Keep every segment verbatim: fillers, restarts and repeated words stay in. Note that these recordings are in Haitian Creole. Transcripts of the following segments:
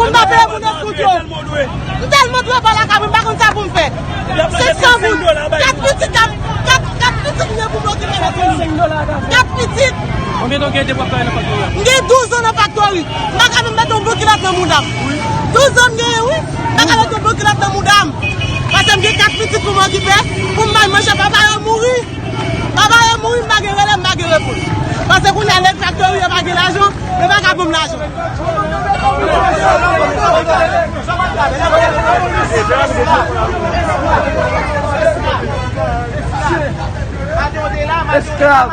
M pa peye moun eskout yo. M tèlman dwe pa lakay mwen, m pa konn sa pou m fè. Senk san goud. Kat pitit, kat, kat, kat pitit m gen pou m okipe nan Tini. Kat pitit. Konbyen tan w gen depi w ap travay nan faktori a? M gen douz an nan faktori. M pa ka menm mete yon bon kilòt nan mouda m. Douz an m genyen, wi. M pa ka mete yon bon kilòt nan mouda m. Paske m gen kat pitit pou m okipe, pou m bay manje, papa yo mouri. Papa yo mouri, m pa gen rele, m pa gen reponn. Paske kounye a nèg faktori yo pa gen lajan, yo pa ka ban m lajan. Esklav.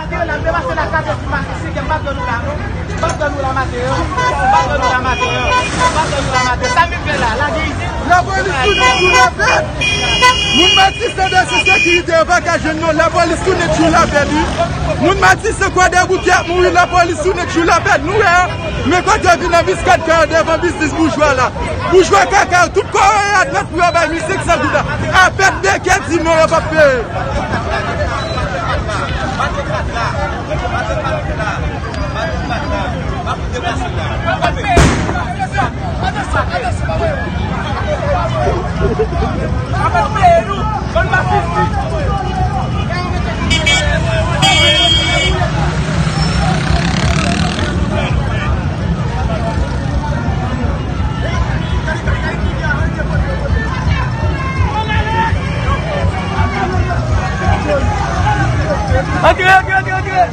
M ap ban nou la maten an. M ap ban nou la maten an. M ap ban nou la maten an. Sa m vin fè la? Lage isit. Lapolis tounen jou lapèd. Moun Matisan dèyè sou sekirite yo pa ka jwenn non. Lapolis tounen jou lapèd, wi. Moun Matisan Kwadèboukè ap mouri, lapolis tounen jou lapèd. Nou wè, men kote yo vin nan biskad kay yo devan biznis boujwa la. Boujwa kaka yo, tout kò yo admèt pou yo bay mil senk san goud la. Apèd de kè di non, yo p ap peye. Antre, antre, antre, antre.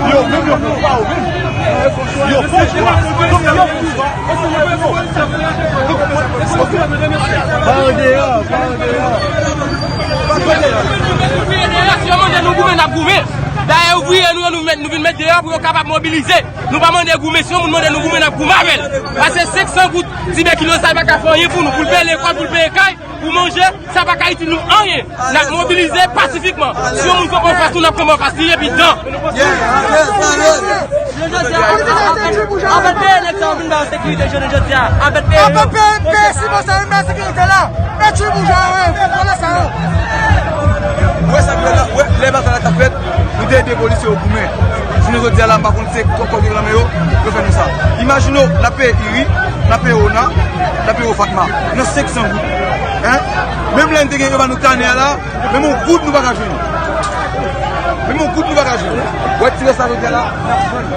Yo menm yo fè chwa yo menm. Yo fè chwa. Donk yo fè chwa. Ba yo deyò, ba yo deyò. Si yo mande nou goumen, n ap goumen. Dayè, ouvriye nou yo, nou met, nou vin met deyò pou yo kapab mobilize. Nou pa mande goumen, si yon moun mande nou goumen, n ap goumen avè l. Paske senk san goud, ti de kilo sa, li pa ka fè anyen pou nou, pou l peye lekòl, pou l peye kay. Pou manje, sa pa ka itil nou anyen. N ap mobilize pasifikman. Si yon moun kanpe anfas nou, n ap kanpe anfas li epi dan. Jodi a, anfèt, peye nèg sa yo vin ba yo sekirite jounen jodi a. Anfèt, peye yo. Anfèt, peye, peye sibò sa yo vin ba yo sekirite la. Mèt chwi boujwa yo, vòlè sa yo. Ou wè sa k fèt la, ou wè lè batay la t ap fèt, nou te ede polisye yo goumen. Jounen jodi a la, m pa konn se kòb yo nan men yo, yo fè nou sa. Imajine w, n ap peye Iri, n ap peye Ona, n ap peye Fatma. Nan senk san goud. Hein? Menm lè n te gen yo ba nou kanè a la, menm yon goud nou pa ka jwenn. Menm yon goud nou pa ka jwenn. Ou wè ti rès la jodi a la, n ap jwenn.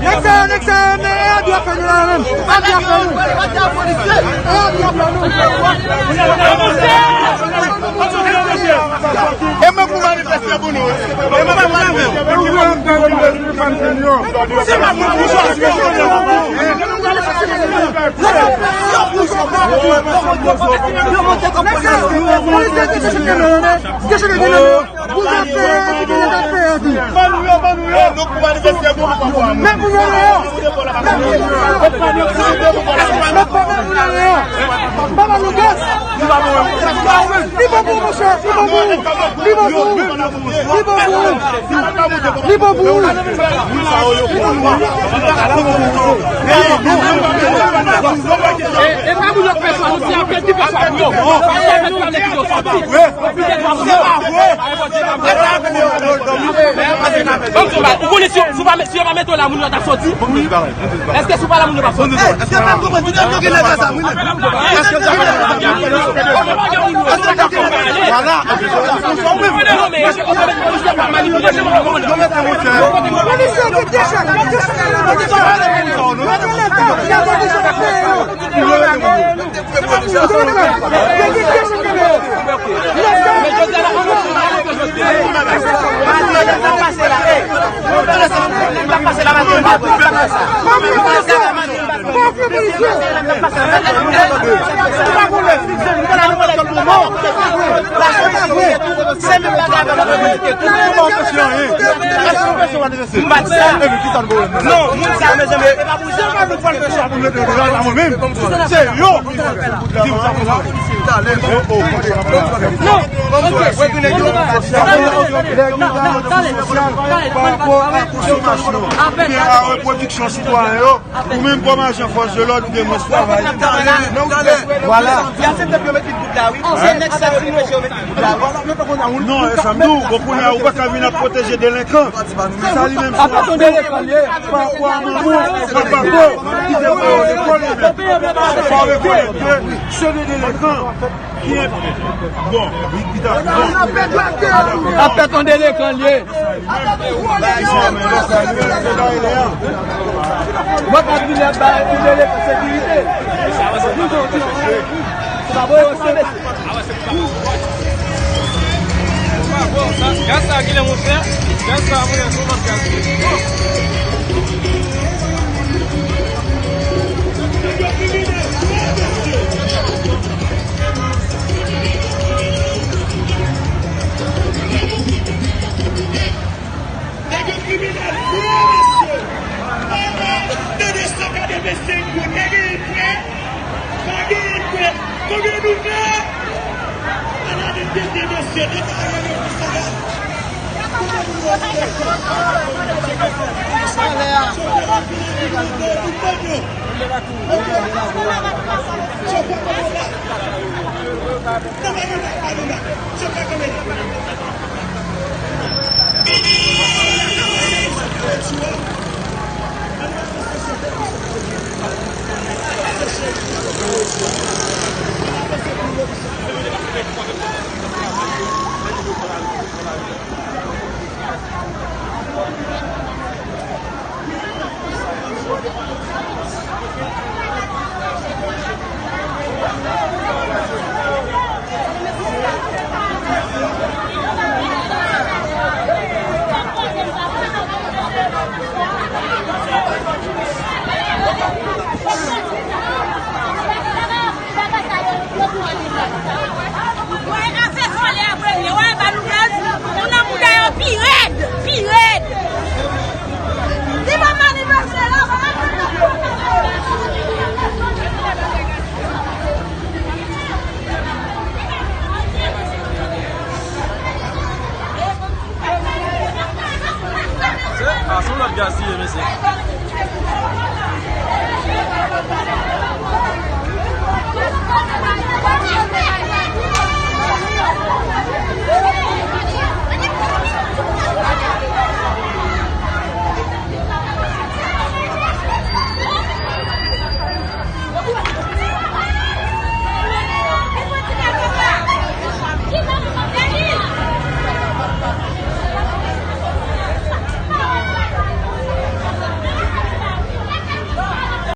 Nèg sa yo, nèg sa yo, men e abi ap fè nou la menm. Abi ap fè nou. E abi ap fè nou. E mwen pou manifeste pou nou. E mwen pou manifeste pou nou. Ban nou yo, ban nou yo. Nou pou manifeste pou nou. Men pou yo deyò. Men pou yo deyò. Papa Lucas. Li bon pou ou, monchè. Li bon pou ou. Li bon pou ou. Li bon pou ou. Li bon pou ou. Ou konnen si, si yo pa met, si yo pa met la, moun yo t ap soti. Èske si w pa la, moun yo p ap soti? Èske w pa konprann? Vwala. Non, moun sa, mezanmi, e pa pou jan nou pral fè sa pou mete yo deyò la, mwen menm. Se yo. Non, ok. Sosyal, pa rapò a konsomasyon, men a repwodiksyon sitwayen yo. Ou menm kòm ajan fòs de lòd, ou gen mwens travay. Vwala. Non, e sa m di w, bon, kounye a, ou pa ka vin ap pwoteje delenkan. Sa li menm se yon afè pa rapò a manman w, papa w, ki te voye w lekòl, li menm. Fò w rekonèt ke se de delenkan ki, bon, li, li ta, bon. Afè ton delenkan l ye. Mwen pa t vin ap bay pou delenkan sekirite. Nou se yon ti, se pa bon, se Gaz sa ki lè monchè, gaz sa monchè, se yon lòt gaz. Nèg yo kriminèl vre, mesye. Tande sa, gade mesye yo, nèg yo vre. Pa gen kwè. Konbyen nou fè? Ala de tete mesye, de bagay yo konsa la. Kouman nou fè? Chofè a vin, vin, vin, vin, vin, vin. Chofè konbyen la? Nan bagay la, bagay la. Chofè konbyen la? Wè, afè vòlè a premye, wè, ba nou gaz, moun nan bouda yo pi rèd, pi rèd. Li pa manifeste la, pa Se, a, se yon lòt gaz li ye, mesye.